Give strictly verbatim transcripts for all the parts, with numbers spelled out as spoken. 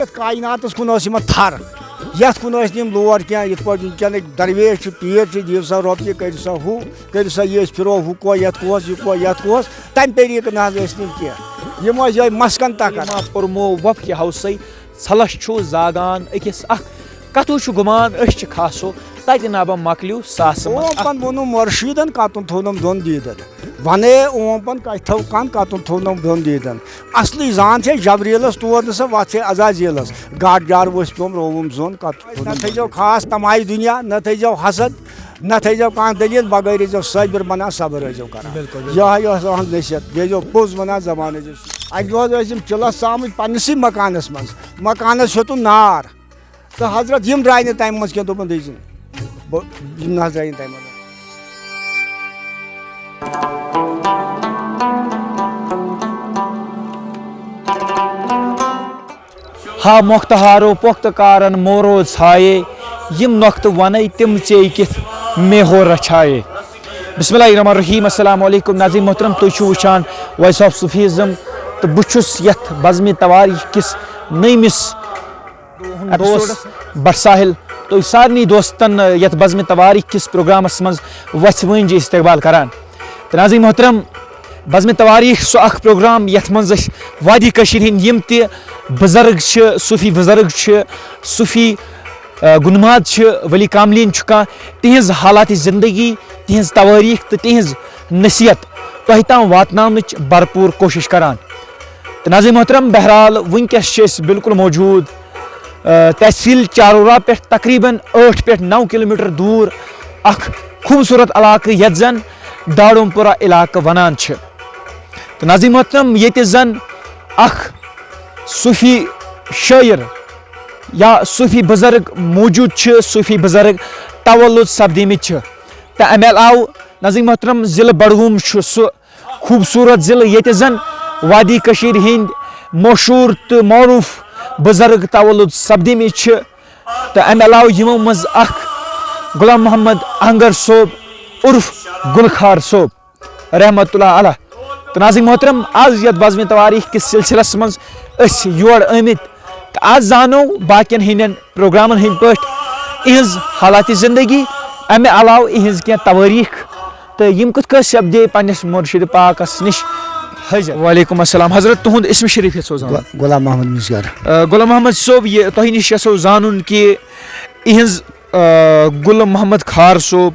یَتھ کایناتَس کُن ٲس یِمَن تھَر، یَتھ کُن ٲسۍ نہٕ یِم لور کینٛہہ، یِتھ پٲٹھۍ وٕنکیٚنٕکۍ درویش چھِ، پیٖر چھِ، دِیِو سا رۄپیہِ، کٔرِو سا ہُہ، کٔرِو سا یہِ، أسۍ پھِرو ہُہ کوہ، یَتھ کوہَس، یہِ کوہ، یَتھ کوہَس، تَمہِ طریٖقہٕ نہ حظ ٲسۍ نہٕ یِم کینٛہہ۔ یِم ٲسۍ یِہوٚے مسکن تَکان۔ ما پوٚرمو وۄپھ یہِ ہوسَے، ژھلَس چھُ زاگان أکِس اَکھ، کَتھو چھُ گُمان أسۍ چھِ خاصو، تَتہِ نَبا مۄکلیو ساسہٕ منٛز اَکھ۔ اوپن ووٚنُم مُرشیٖدَن، کَتُن تھوٚونَم دۄن دیٖدَن۔ ونے اوم پن کتھو کن کتُن تھوٚونم دۄن دیٖدن۔ اصلی زان چھے جبریلس، تور نہٕ سا وتھ چھے عزازیلس۔ گاٹ جار ؤسۍ پیوم رووُم زوٚن کتُن تھوٚونم۔ نہ تھٲیزیو خاص تمایہِ دُنیا، نہ تھٲیزیو حسد، نہ تھٲیزیو کانٛہہ دٔلیٖل، بغٲر ٲسۍزیو صٲبِر بنان، صبر ٲسۍزیو کران۔ بِلکُل، بِلکُل۔ یِہوٚے ٲس أہنٛز نصیحت، بیٚیہِ ٲسۍزیو پوٚز ونان، زبان ٲسۍزیو۔ اکہِ دۄہ حظ ٲسۍ یِم چِلس ژامٕتۍ پننسٕے مکانس منٛز، مکانس ہیوٚتُن نار۔ تہٕ حضرت یِم درٛاے نہٕ تَمہِ منٛز کینٛہہ، دوٚپُن، "دٔے زِن، بہٕ، یِم نہ حظ درٛاے نہٕ تَمہِ منٛز۔" ہا مۄختہارو پۄختہٕ کارن مورو ژھایے، یِم نۄختہٕ ونے تِم ژے کِتھ میہو رچھایے۔ بسم اللہ الرحمن الرحیم، السلام علیکم ناظرین محترم، تُہۍ چھِو وٕچھان وائس آف صوفیزم تہٕ بہٕ چھُس یتھ بزمِ تواریخ کِس نٔیمِس دوست بٹ ساحل، تُہۍ سارنٕے دوستن یتھ بزمِ تواریخ کِس پروگرامس منٛز وژھِ وٲنجہِ استقبال کران۔ تہٕ ناظرین محترم، بزمِ تواریخ سُہ اکھ پروگرام یتھ منٛز أسۍ وادی کٔشیٖرِ ہٕنٛدۍ یِم تہِ بزرگ چھِ، صوفی بزرگ چھِ، صوفی، آ، گُنماد چھِ، ولی کاملین چھُ کانٛہہ، تِہنٛز حالات زندگی، تِہنٛز تواریخ تہٕ تِہنٛز نصیحت تۄہہِ تام واتناونٕچ بھرپوٗر کوٗشش کران۔ تہٕ ناظرین محترم، بہرحال وٕنکیٚس چھِ أسۍ بالکل موجود، آ، تحصیل چارورا پٮ۪ٹھ تقریباً ٲٹھ پٮ۪ٹھ نَو کلوٗمیٹر دوٗر اکھ خوٗبصوٗرت علاقہٕ یتھ زن ڈاڈوم پورہ علاقہٕ ونان چھِ۔ تہٕ ناظرین محترم، ییٚتہِ زن اکھ صوفی شٲعر یا صوفی بزرگ موجود چھِ، صوفی بزرگ تولد سپدیمٕتۍ چھِ۔ تہٕ امہِ علاوٕ ناظرین محترم، ضلع بڈگوم چھُ سُہ خوٗبصوٗرت ضلعہٕ ییٚتہِ زن وادی کٔشیٖرِ ہٕنٛدۍ مشہوٗر تہٕ معروٗف بُزرگ تولُد سپدیمٕتۍ چھِ۔ تہٕ امہِ علاوٕ یِمو منٛز اکھ غلام محمد اہنگر صٲب عرف گُلخار صٲب رحمتہ اللہ علیہ۔ تہٕ ناظرین محترم، از یتھ بزمِ تواریخ کِس سلسلس منٛز أسۍ یور آمٕتۍ، تہٕ از زانو باقین ہٕنٛدٮ۪ن پروگرامن ہٕنٛدۍ پٲٹھۍ اِہِنٛز حالات زندگی، امہِ علاوٕ اِہِنٛز کینٛہہ توٲریٖخ تہٕ یِم کِتھ کٔنۍ سپدے پننِس مُرشِد پاکس نِش حٲضِر۔ وعلیکم السلام حضرت، تُہُنٛد اسم شریف یژھو زانُن؟ غۄ-، غلام محمد مِسگر۔ آ، غلام محمد صٲب، یہِ تۄہہِ نِش یژھو زانُن کہِ اِہِنٛز، آ، گُل محمد خار صٲب،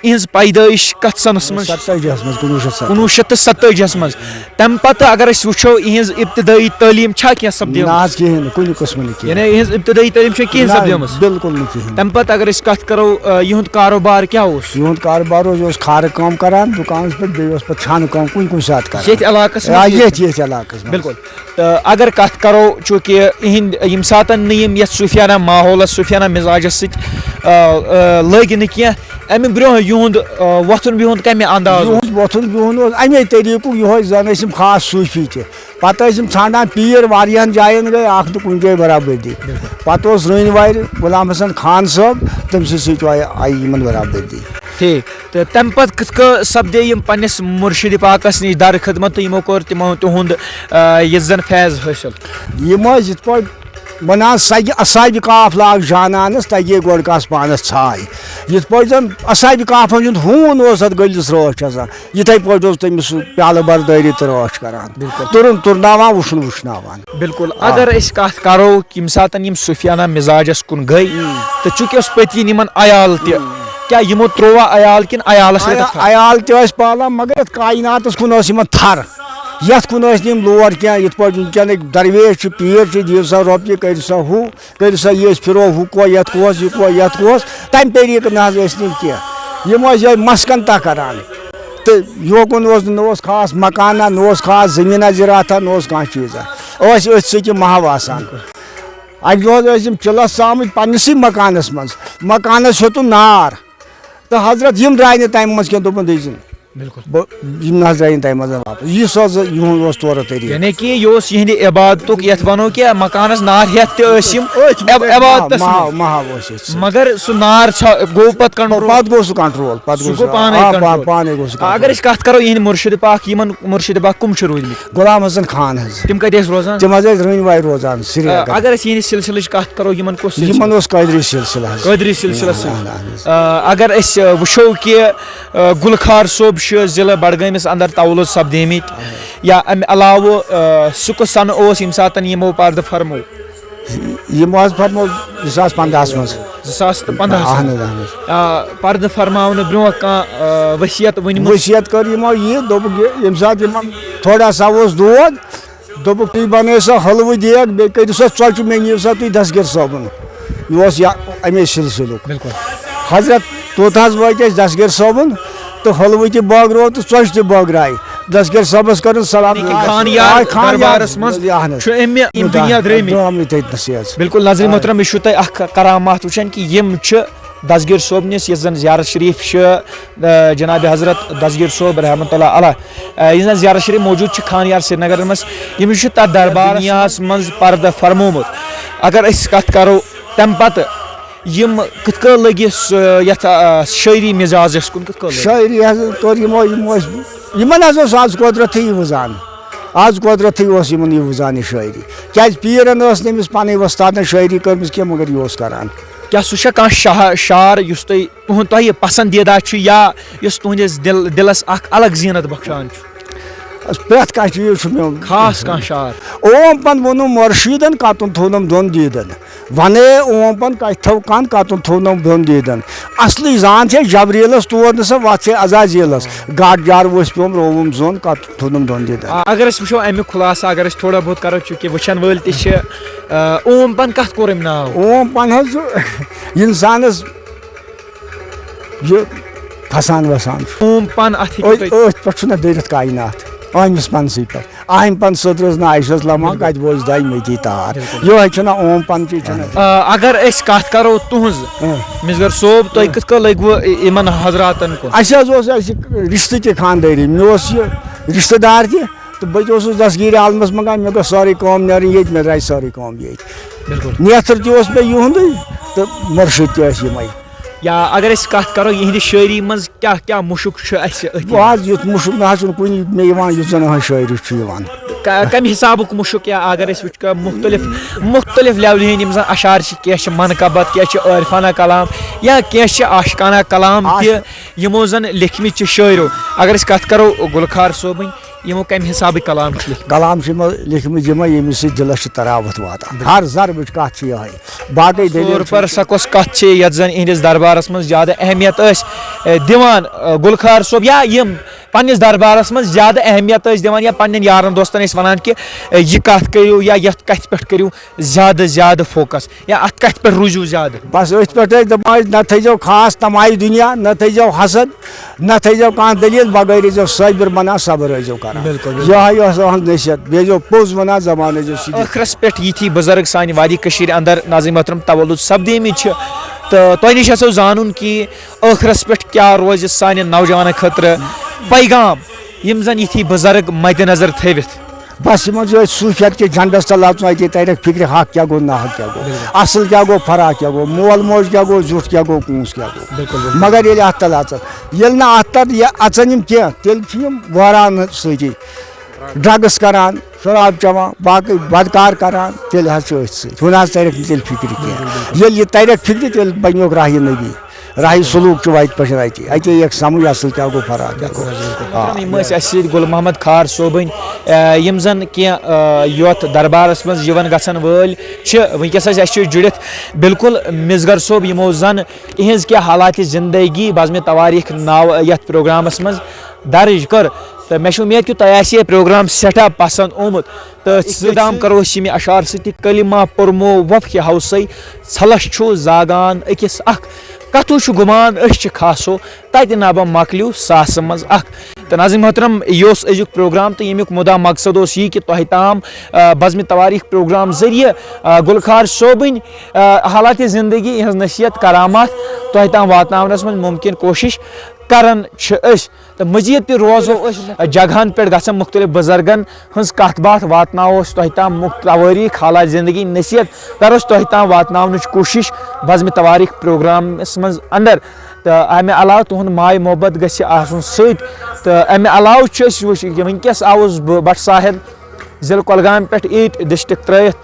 اِہِنٛز پیدٲیِش کتھ سنس منٛز؟ ستٲجی ہس منٛز، کُنوُہ شیٚتھ ستٲجی۔ کُنوُہ شیٚتھ تہٕ ستٲجی ہس منٛز۔ تمہِ پتہٕ اگر أسۍ وٕچھو، اِہِنٛز ابتدٲیی تعلیٖم چھا کینٛہہ سپدیمٕژ؟ نہ حظ، کِہیٖنۍ نہٕ، کُنہِ قٕسمہٕ نہٕ کینٛہہ۔ یعنی اِہِنٛز ابتدٲیی تعلیٖم چھےٚ کِہیٖنۍ نہ، سپدیمٕژ؟ بِلکُل نہٕ کِہیٖنۍ۔ تمہِ پتہٕ اگر أسۍ کتھ کرو، آ، یِہُنٛد کاروبار کیٛاہ اوس؟ یِہُنٛد کاروبار اوس، یہِ اوس کھارٕ کٲم کران دُکانس پٮ۪ٹھ، بیٚیہِ اوس پتہٕ چھانہٕ کٲم کُنہِ کُنہِ ساتہٕ کران۔ ییٚتھۍ علاقس آ، منٛز؟ ییٚتھۍ، ییٚتھۍ علاقس منٛز۔ بِلکُل۔ تہٕ اگر کتھ کرو، چوٗنٛکہِ اِہِنٛدۍ ییٚمہِ ساتن نہٕ یِم یتھ صوٗفیانہ ماحولس، صوٗفیانہ مزاجس سۭتۍ، آ، آ، لٲگۍ نہٕ کینٛہہ، امہِ برونٛہہ یِہُنٛد، آ، وۄتھُن بِہُن کمہِ انداز اوس؟ یِہُنٛد وۄتھُن بِہُن اوس امے طریٖقُک، یِہوٚے زن ٲسۍ یِم خاص صوٗفی تہِ۔ پتہٕ ٲسۍ یِم ژھانٛڈان پیٖر، واریاہن جاین گٔے، اکھ نہٕ کُنہِ جایہِ برابردی۔ بِلکُل۔ پتہٕ اوس رٲنۍ وارِ غلام حسن خان صٲب، تٔمۍ سٕنٛدِ سۭتۍ آیہِ، آیہِ یِمن برابردی۔ ٹھیٖک۔ تہٕ تمہِ پتہٕ کِتھ کٔنۍ سپدے یِم پننِس مُرشِدِ پاکس نِش در خدمت تہٕ یِمو کوٚر تِمو تِہُنٛد، آ، یُس زن فیض حٲصِل؟ یِم ٲسۍ یِتھ پٲٹھۍ ونان، سگہِ اصابِ کاف لاگ جانانس، تگے گۄڈٕ کس پانس ژھاے۔ یِتھ پٲٹھۍ زن اصابِ کافن ہُنٛد ہوٗن اوس اتھ گٔلِس رٲچھ آسان، یِتھے پٲٹھۍ اوس تٔمِس سُہ پیالہٕ بردٲری تہٕ رٲچھ کران۔ بِلکُل۔ تُرُن تُرناوان، وُشُن وُشناوان۔ بِلکُل۔ آ۔ اگر أسۍ کتھ کرو، ییٚمہِ ساتن یِم صوٗفیانہ مزاجس کُن گٔے، تہٕ چوٗنٛکہِ اوس پٔتۍ کِنۍ یِمن عیال تہِ، کیٛاہ یِمو ترٛووا عیال کِنہٕ عیالس رٔٹکھ تھپھ؟ عیال تہِ ٲسۍ پالان، مگر یتھ کایناتس کُن ٲس یِمن تھر۔ یتھ کُن ٲسۍ نہٕ یِم لور کینٛہہ، یِتھ پٲٹھۍ وٕنکیٚنٕکۍ درویش چھِ، پیٖر چھِ، دِیِو سا رۄپیہِ، کٔرِو سا ہُہ، کٔرِو سا یہِ، أسۍ پھِرو ہُہ کوہ، یتھ کوہس، یہِ کوہ، یتھ کوہس، تمہِ طریٖقہٕ نہ حظ ٲسۍ نہٕ یِم کینٛہہ۔ یِم ٲسۍ یِہوٚے مسکن تہ کران۔ تہٕ یوکُن اوس نہٕ، نہ اوس خاص مکانہ، نہ اوس خاص زٔمیٖنہ زِراعتہ، نہ اوس کانٛہہ چیٖزہ۔ ٲسۍ أتھۍ سۭتۍ یِم محو آسان۔ اکہِ دۄہ حظ ٲسۍ یِم چِلس ژامٕتۍ پننسٕے مکانس منٛز۔ مکانس ہیوٚتُن نار۔ تہٕ حضرت یِم درٛاے نہٕ تمہِ منٛز کینٛہہ، دوٚپُن، "دٔے زِن۔" بِلکُل۔ بہٕ یِم نہ حظ درٛایہِ نہٕ تَمہِ منٛز واپَس۔ یہِ سوزٕ یِہُنٛد اوس تورٕ طٔریٖقہٕ۔ یعنی کہِ یہِ اوس یِہنٛدِ عبادتُک، یَتھ وَنو کہِ مکانَس نار ہٮ۪تھ تہِ ٲسۍ یِم أتھۍ عب- عبادتَس محو منٛز۔ محو ٲسۍ أتھۍ سۭتۍ۔ مگر سُہ نار چھا گوٚو پَتہٕ کنٹرول؟ پَتہٕ گوٚو سُہ کنٹرول۔ پَتہٕ سُہ گوٚو گوٚو پانے آ، پا- کنٹرول۔ پانے گوٚو سُہ آ، اگر کنٹرول۔ أسۍ کَتھ کَرو یِہنٛدِ مُرشِد پاک، یِمَن مُرشِد پاک کٕم چھِ روٗدۍمٕتۍ؟ غلام حسن خان حظ۔ تِم کَتہِ ٲسۍ روزان؟ تِم حظ ٲسۍ رٲنۍ وارِ روزان آ، سرینگر۔ اگر أسۍ یِہنٛدِ سلسلٕچ کَتھ کَرو، یِمَن کُس سلسلہٕ؟ یِمن اوس قٲدری سلسلہٕ حظ۔ قٲدری سلسلس سۭتۍ۔ اہن حظ۔ آ، اگر أسۍ آ، وٕچھو کہِ آ، گُل خار صٲب چھِ ضلع بڈگٲمِس اندر تولُد سپدیمٕتۍ، یا امہِ علاوٕ آ، سُہ کُس سنہٕ اوس ییٚمہِ ساتہٕ یِمو پردٕ فرموو؟ یِمو حظ فرموو زٕ ساس پنٛداہس منٛز۔ زٕ ساس تہٕ پنٛداہس اہن منٛز۔ حظ اہن حظ۔ آ، پردٕ فرماونہٕ برونٛہہ کانٛہہ آ، وصیت ؤنمٕژ؟ وصیت کٔر یِمو یہِ، دوٚپُکھ یہِ ییٚمہِ ساتہٕ یِمن تھوڑا سا اوس دود، دوٚپُکھ تُہۍ بنٲیِو سا حلوٕ دیگ، بیٚیہِ کٔرِو سا ژۄچہِ، مےٚ نِیِو سا تُہۍ دستگیر صٲبُن۔ یہِ اوس یا امے سلسلُک۔ بِلکُل۔ حضرت توٚت حظ وٲتۍ أسۍ دستگیر صٲبُن تہٕ حلوٕ تہِ بٲگروو تہٕ ژۄچہِ تہِ بٲگراے۔ دستگیر صٲبس کٔرٕن سلام۔ یعنی کہِ خان یار آ، خان یار۔ دربارس منٛز اہن حظ۔ چھُ أمۍ یِم دُنیا درٛٲمٕتۍ۔ درٛامٕتۍ تٔتنَسٕے حظ۔ بِلکُل، نظرِ محترم، یہِ چھُو تۄہہِ اکھ کرامات وٕچھان کہِ یِم چھِ دستگیر صٲبنِس، یُس زن زیارت شریف چھِ، آ، جناب حضرت دستگیر صٲب رحمتہ اللہ علیہ، آ، یُس زن زیارت شریف موجود چھِ خان یار سرینگرس منٛز، یِم چھِ تتھ دربارس دُنیاہس منٛز پردٕ فرمومُت۔ اگر أسۍ کتھ کرو تمہِ پتہٕ، یِم کِتھ کٔنۍ لٔگۍ یَتھ، آ، شٲعری مزازس کُن کِتھ کٔنۍ لٔگۍ؟ شٲعری حظ کٔر یِمو، یِم ٲسۍ، یِمن حظ اوس از قۄدرتٕے یہِ وٕزان۔ از قۄدرتٕے اوس یِمن یہِ وٕزان یہِ شٲعری۔ کیازِ پیٖرن ٲس نہٕ أمِس پنٕنۍ وۄستادن شٲعری کٔرمٕژ کینٛہہ، مگر یہِ اوس کران۔ کیٛاہ سُہ چھا کانٛہہ شاہ-، شعر یُس تۄہہِ، تُہُنٛد، تۄہہِ پسندیدہ چھُ یا یُس تُہنٛدِس دِل-، دِلس اکھ الگ زینت بخشان چھُ؟ پرٛٮ۪تھ کانٛہہ چیٖز چھُ مےٚ۔ خاص کانٛہہ شعر؟ اوم پن ووٚنُم مُرشیٖدن، کتُن تھوٚونم دۄن دیٖدن۔ ونے اوم پن کتہِ تھو کن، کتُن تھوٚونم دۄن دیٖدن۔ اصلٕے زان چھے جبریٖلس، تور نہٕ سا وتھ چھے عزازیٖلس۔ گاڈ جار ؤسۍ پیوم، رووُم زوٚن، کتُن تھوٚونم دۄن دیٖدن۔ آ، اگر أسۍ وٕچھو امیُک خلاصہٕ، اگر أسۍ تھوڑا بہت کرو، چونکہ وٕچھن وٲلۍ تہِ چھِ، آ، اوم پن کتھ کوٚر أمۍ ناو؟ اوم پن حظ چھُ انسانس یہِ کھسان وسان چھُ۔ اوم پن اتھ ہیٚکِو أتھۍ تُہۍ أتھۍ پٮ۪ٹھ چھُنہ دٔرِتھ کاینات، أہمِس پنسٕے پٮ۪ٹھ۔ اہم پن سٕدرٲژ نہٕ عایشس لمان، کتہِ بوزِ داے میٚتی تار۔ یِہوے چھُنہ اوم پن تہِ چھُنہ۔ آ، اگر أسۍ کتھ کرو تُہنٛز، اۭں۔ مِصغر صٲب، تۄہہِ کِتھ کٔنۍ لٔگوٕ یِمن حضراتن کُن؟ اسہِ حظ اوس اسہِ رشتہٕ تہِ خاندٲری، مےٚ اوس یہِ رشتہٕ دار تہِ، تہٕ بہٕ تہِ اوسُس دستگیٖر عالمس منٛگان، مےٚ گٔژھ سٲرٕے کٲم نیرٕنۍ ییٚتہِ، مےٚ درٛایہِ سٲرٕے کٲم ییٚتہِ۔ بِلکُل۔ نیتھر تہِ اوس مےٚ یِہُنٛدُے تہٕ مُرشِد تہِ ٲسۍ یِمے۔ یا اگر أسۍ کتھ کرو یِہنٛدِ شٲعری منٛز کیٛاہ کیٛاہ مُشُک چھُ اسہِ أتھۍ؟ بہٕ حظ یُتھ مُشُک نہ حظ چھُنہٕ کُنہِ مےٚ یِوان یُتھ زن أہنٛز شٲعری چھُ یِوان۔ ک-، کمہِ حسابُک مُشُک، یا اگر أسۍ وٕچھو مُختلف، مُختلف لیولہِ ہٕنٛدۍ یِم زن اشعار چھِ، کینٛہہ چھِ منقبت، کینٛہہ چھِ عارفانہ کلام، یا کینٛہہ چھِ عاشقانہ کلام تہِ، عاشق۔ یِمو زن لیکھمٕتۍ چھِ شٲعرو۔ اگر أسۍ کتھ کرو گُلہٕ خار صٲبٕنۍ، یِمو کمہِ حسابٕکۍ کلام چھِ لیکھمٕتۍ؟ کلام چھِ یِمو لیکھمٕتۍ یِمے، ییٚمہِ سۭتۍ دِلس چھِ تراوت واتان۔ ہر ضربٕچ کتھ چھِ یِہے، باقٕے دٔلیٖل طور چھِ پر سۄ کۄس کتھ چھِ یتھ زن یِہنٛدِس دربارس منٛز زیادٕ اہمیت ٲسۍ، اے، دِوان، اے، گُلہٕ خار صٲب، یا یِم پننِس دربارس منٛز زیادٕ اہمیت ٲسۍ دِوان، یا پننٮ۪ن یارن دوستن ٲسۍ ونان کہِ، اے، یہِ کتھ کٔرِو یا یتھ کتھِ پٮ۪ٹھ کٔرِو زیادٕ زیادٕ فوکس، یا اتھ کتھِ پٮ۪ٹھ روٗزِو زیادٕ؟ بس أتھۍ پٮ۪ٹھ ٲسۍ دپان، نہ تھٲیزیو خاص تماش دُنیا، نہ تھٲیزیو حسد، نہ تھٲیزیو کانٛہہ دٔلیٖل، بغٲر ٲسۍزیو صٲبِر بنان، صبر ٲسۍزیو کران۔ بِلکُل، بِلکُل۔ یِہوٚے ٲس أہنٛز نصیحت، بیٚیہِ ٲسۍزیو پوٚز ونان، زبان ٲسۍزیو سیٚدِ۔ ٲخرس پٮ۪ٹھ یِتھی بُزرگ سانہِ وادی کٔشیٖرِ اندر ناظرین محترم تولُد سپدیمٕتۍ چھِ، تہٕ تۄہہِ نِش آسیو زانُن کہِ ٲخرس پٮ۪ٹھ کیٛاہ روزِ سانٮ۪ن نوجوانن خٲطرٕ پیغام، یِم زن یِتھی بُزرگ مدِ نظر تھٲوِتھ۔ بس یِمن چھُ أتھۍ صوٗفیت کہِ جھنڈس تل اژُن، اتی ترٮ۪کھ فکرِ حق کیٛاہ گوٚو، ناحق کیٛاہ گوٚو، اصل کیٛاہ گوٚو، فرح کیٛاہ گوٚو، مول موج کیٛاہ گوٚو، زیُٹھ کیٛاہ گوٚو، کوٗنٛس کیٛاہ گوٚو۔ بِلکُل، بِلکُل۔ مگر ییٚلہِ اتھ تل اژن، ییٚلہِ نہٕ اتھ تل یہِ اژن یِم کینٛہہ، تیٚلہِ چھِ یِم وٲران سۭتی ڈرگس کران، شراب چٮ۪وان، باقٕے بدکار کران، تیٚلہِ حظ چھُ أتھۍ سۭتۍ۔ ہُہ نہ حظ ترٮ۪کھ نہٕ تیٚلہِ فکرِ کینٛہہ۔ ییٚلہِ یہِ ترٮ۪کھ فکرِ، تیٚلہِ بنیوکھ راہہِ نبی۔ راہہِ سلوٗک چھُ وتہِ پٮ۪ٹھ اتی۔ اتی یِیَکھ سمجھ اصل کیٛاہ گوٚو، فرح کیٛاہ گوٚو۔ آ۔ یِم ٲسۍ اَسہِ سۭتۍ گُل محمد خار صٲبٕنۍ، آ، یِم زَن کینٛہہ، آ، یَتھ دربارَس منٛز یِوان گژھن وٲلۍ چھِ۔ وٕنکیٚس ٲسۍ اَسہِ سۭتۍ جُڑِتھ بِلکُل مِصغر صٲب، یِمو زَن یِہٕنٛز کینٛہہ حالاتِ زندگی بزمِ توٲریٖخ ناو یَتھ پروگرامَس منٛز درٕج کٔر۔ تہٕ مےٚ چھِ اُمید کہِ تۄہہِ آسہِ یہِ پروگرام سٮ۪ٹھاہ پسنٛد آمُت۔ تہٕ سۭتۍ دام کرو أسۍ ییٚمہِ اشعار سۭتۍ تہِ، کلمہ پوٚرمو وفہِ ہوسے، ژھلس چھُ زاگان أکِس اکھ۔ کتھوٗ چھُ گُمان أسۍ چھِ خاصو، تتہِ نبہ مۄکلیو ساسہٕ منٛز اکھ۔ تہٕ ناظرین محترم، یہِ اوس أزیُک پروگرام تہٕ ییٚمیُک مُدا مقصد اوس یہِ کہِ تۄہہِ تام، آ، بزمِ توٲریٖخ پروگرام ذٔریعہٕ، آ، گُلہٕ خار صٲبٕنۍ، آ، حالاتِ زندگی، یِہٕنٛز نصیحت کرامات تۄہہِ تام واتناونس منٛز مُمکِن کوٗشِش کران چھِ أسۍ۔ تہٕ مزید تہِ روزو أسۍ جگہن پٮ۪ٹھ، گژھان مختلف بزرگن ہٕنٛز کتھ باتھ، واتناوو أسۍ تۄہہِ تام مُخ-، توٲریٖخ، حالات زندگی، نصیحت کرو أسۍ تۄہہِ تام واتناونٕچ کوٗشش بزمِ توٲریٖخ پروگرامس منٛز اندر۔ تہٕ امہِ علاوٕ تُہُنٛد ماے محبت گژھِ آسُن سۭتۍ۔ تہٕ امہِ علاوٕ چھِ أسۍ وٕچھ-، وٕنکیٚس آوُس بہٕ بٹ ساحل ضلع کۄلگامہِ پٮ۪ٹھ ایٹ ڈسٹرکٹ ترٲیِتھ،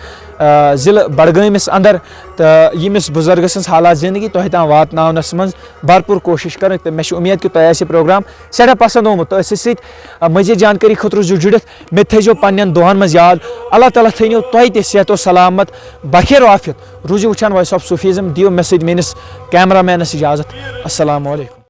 آ، ضلع بڈگٲمِس اندر، تہٕ ییٚمِس بزرگہٕ سٕنٛز حالات زندگی تۄہہِ تام واتناونس منٛز بھرپور کوٗشش کرٕنۍ۔ تہٕ مےٚ چھِ اُمید کہِ تۄہہِ آسہِ یہِ پروگرام سٮ۪ٹھاہ پسند آمُت۔ تہٕ أسۍ سۭتۍ، آ، مزید جانکٲری خٲطرٕ روٗزِو جُڑِتھ، مےٚ تہِ تھٲیزیو پننٮ۪ن دُعن منٛز یاد۔ اللہ تعالیٰ تھٲینو تۄہہِ تہِ صحت و سلامت، بخیر و عافیت۔ روٗزِو وٕچھان وائس آف صوفیزم، دِیِو مےٚ سۭتۍ میٲنِس کیمرہ مینس اجازت۔ السلام علیکم۔